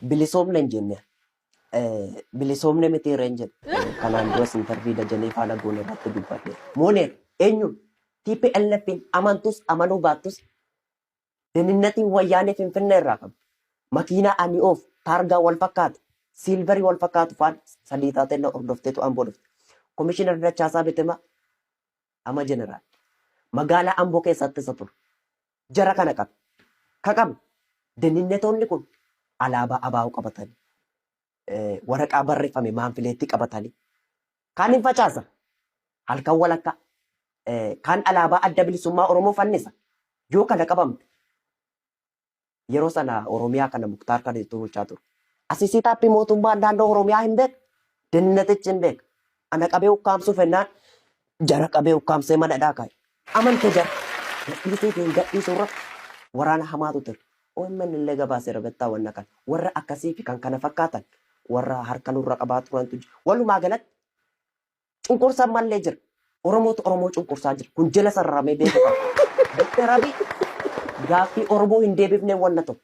Bilisoomne hin jenne. Bilisoomne miti irra hin jedhe. Kanaan duras intarvii Dajanee faana goone irratti dubbadheera. Mooneera. Eenyuun? TPLF'n amantus amanuu baattus Deninnatiin Wayyaanee Finfinnee irraa qabdi. Makiinaa ani oofu taargaa wal fakkaatu, siilvarii wal fakkaatu faana sadii taatee na hordofteetu Amboo dhufte. Komishinar Dachaasaa Bitimaa ama jeneraal. Magaalaa Amboo keessatti isa ture. Jara kana qabe. Ka qabe deninnetoonni kun alaabaa ABO qabatanii, waraqaa barreeffame maanfileettii qabatanii kaan hin facaasa halkan walakkaa kaan alaabaa Adda Bilisummaa Oromoo fannisa. Yoo kana qabamte yeroo sana Oromiyaa kana Muktaar Kadiirtu bulchaa ture. Asisii taappii mootummaan naannoo Oromiyaa hin beeka. Dennatichi hin beeka. Ana qabee ukkaamsuu fennaan jara qabee ukkaamsee mana hidhaa kaa'e. Amante jara. Gadhiisuu fi hin gadhiisuu irratti waraana hamaatu ture. OMN illee gabaaseera bettaa wanna kana. Warra akkasii fi kan kana fakkaatan warra harka nurra qabaa turantu jira. Walumaa galatti cunqursaan mallee jira. Oromootu Oromoo cunqursaa jira. Kun jala sararamee beekuu qaba. Dr. Abiy gaaffii Oromoo hin deebifneen wanna tokko.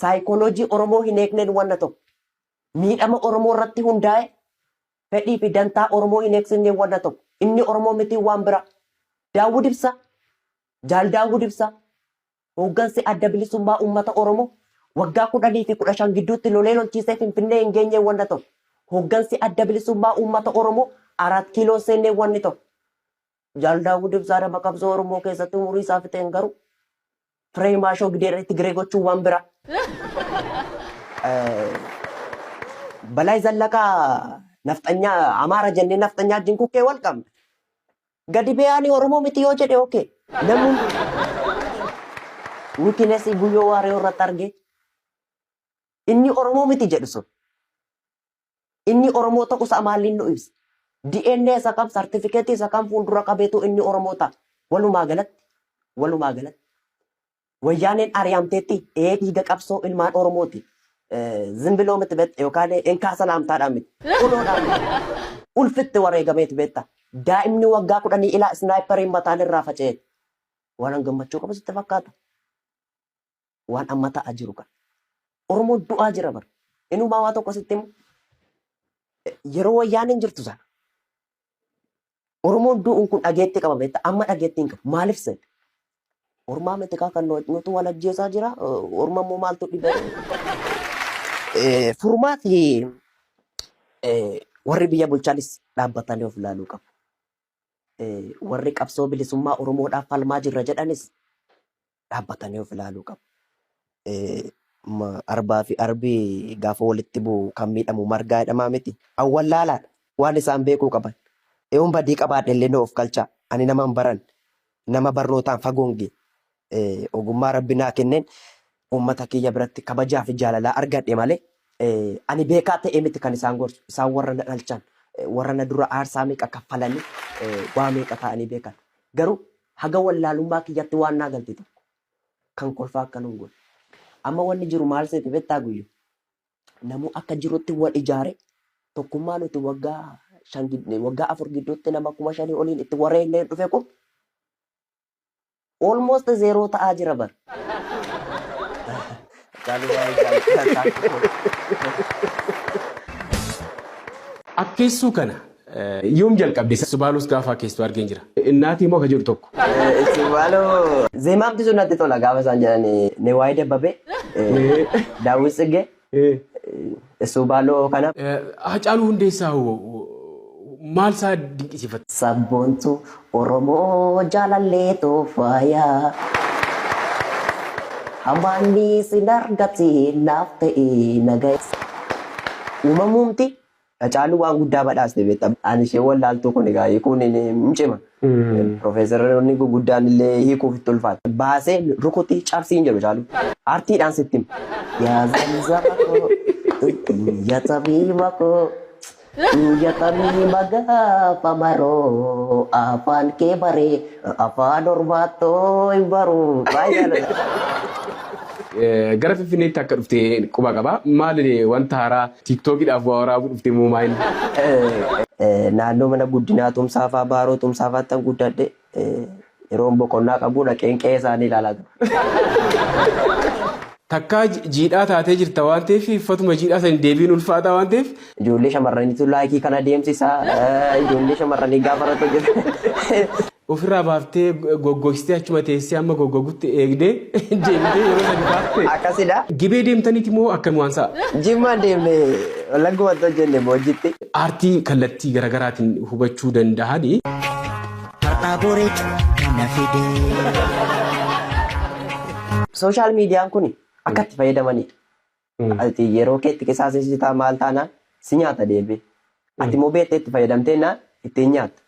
Saayikooloojii Oromoo hin eegneen wanna tokko. Miidhama Oromoo irratti hundaa'e fedhii fi dantaa Oromoo hin eegsifneen wanna tokko. Inni Oromoo mitii waan biraa. Daawud Ibsaa, Jaal Daawud Ibsaa, hooggansi Adda Bilisummaa Uummata Oromoo waggaa 10 fi 15 gidduutti lolee lolchiisee Finfinnee hin geenyeen wanna tokko. Hooggansi Adda Bilisummaa Uummata Oromoo Araat Kiiloo hin seenneen wanni tokko. Jaal Daawud Ibsaa nama qabsoo Oromoo keessatti umurii isaa fixeen garuu Firee Maashoo Gideeree Tigiree gochuun waan biraa. Balaay Zallaqaa nafxanyaa Amaara jennee nafxanyaa wajjin kukkee wal qabna. Gadi ba'ee ani Oromoo miti yoo jedhe okay. Namni wikinesii Guyyoo Waariyoo irratti argee inni Oromoo miti jedhu sun inni Oromoo ta'uu isaa maaliin nu ibsa? DNA isa kam sartifikeetii isa kam fuuldura qabeetu inni Oromoo ta'a? Walumaa galatti walumaa galatti Wayyaaneen ari'amteetti ee dhiiga qabsoo ilmaan Oromooti. Zimbiloo miti beekta yookaan inkaa salaamtaadhaan miti. Uloodhaan miti. Ulfitti wareegameeti beekta. Daa'imni waggaa kudhanii ilaa isnaayipariin mataan irraa faca'e. Waan an gammachuu qabu sitti fakkaata. Waan amma ta'aa jiru kana. Oromoon du'aa jira bara. Inumaa waa tokko sitti himu. Yeroo wayyaaneen jirtu sana. Oromoon du'uun kun dhageetti qaba beekta. Amma dhageetti hin qabu. Maaliif seete? Ormaa miti kaa kan nutu wal ajjeesaa jira. Orma immoo maaltu dhibe? Furmaati warri biyya bulchanis dhaabbatanii of ilaaluu qabu. Warri qabsoo bilisummaa Oromoodhaaf falmaa jirra jedhanis dhaabbatanii of ilaaluu qabu. Arbaa fi arbi gaafa walitti bu'u kan miidhamu margaa jedhamaa miti. Awwallaalaadha waan isaan beekuu qaban. Yoon badii qabaadhe illee na of galchaa. Ani nama hin baranne. Nama barnootaan fagoo hin geenye. Ogummaa Rabbi naa kenneen uummata kiyya biratti kabajaa fi jaalalaa argadhe malee ani beekaa ta'ee miti kan isaan gorsu. Isaan warra na dhalchan, warra na dura aarsaa meeqa kaffalanii waa meeqa ta'anii beekan. Garuu haga wallaalummaa kiyyatti waan naa galte tokko kan kolfaa akka nun godhe. Amma wanni jiru maal seete bettaa guyyo? Namuu akka jirutti wal ijaare tokkummaa nuti waggaa shan waggaa afur gidduutti nama 5,000 oliin itti wareegnee dhufe kun almost zero ta'aa jira bar. Caaluu baay'ee jaalladha. Akkeessuu kana yoom jalqabde? Subaalos gaafa akkeessitu argeen jira. Innaatii moo ka jedhu tokko. Subaaloo zeemaamti sun natti tola gaafa isaan jedhan Newaayii Dabbabee, Daawwit Tsiggee, Subaaloo kana. Hacaaluu Hundeessaa hoo maal isaa dinqisiifatta? Sabboontuu Oromoo jaalalleetu faaya. Hamaanni sin argatiin naaf ta'ii nagaya. Uumamuumti Hacaaluu waan guddaa badhaaste beekta. Ani ishee wallaaltuu kun egaa hiikuun hin cima. Piroofeesaroonni guguddaan illee hiikuuf itti ulfaata. Baasee rukutii cabsii hin jedhu Hacaaluu. Aartiidhaan sitti hima. Yaa zamzama koo, yaa tabiiba koo, yaa tabiiba gaafa maroo, afaan kee baree, afaan ormaattoo hin baruu. Baay'ee jaalladha. Gara Finfinneetti akka dhufte quba qaba. Maali wanta haaraa Tiiktookiidhaaf waa waraabuu dhufte moo maal? Naannoo mana guddinaa Tumsaa fa'aa Baaroo Tumsaa fa'aattan guddadhe. Yeroon boqonnaa qabu dhaqeen qe'ee isaanii ilaalaa ture. Takkaa jiidhaa taatee jirta waan ta'eef uffatuma jiidhaa san deebiin ulfaataa waan ta'eef. Ijoollee shamarraniitu like kana deemsisa. Ijoollee shamarranii gaafa irratti hojjetan. Ofirraa baaftee goggogsitee achuma teessee amma goggogutti eegdee deemtee yeroo sadi baaftee. Akkasidha. Gibee deemtaniiti moo akkami waan sa'a? Jimmaan deemne, Wallaggumatti hojjenne Boojjitti. Aartii kallattii garaagaraatiin hubachuu danda'ani. Har'aa boreetu kana fide. Social miidiyaan kun akka itti fayyadamanidha. Ati yeroo keetti qisaasessitaa maal taanaan si nyaata deebi'ee. Ati immoo beektee itti fayyadamtee naan ittiin nyaatta.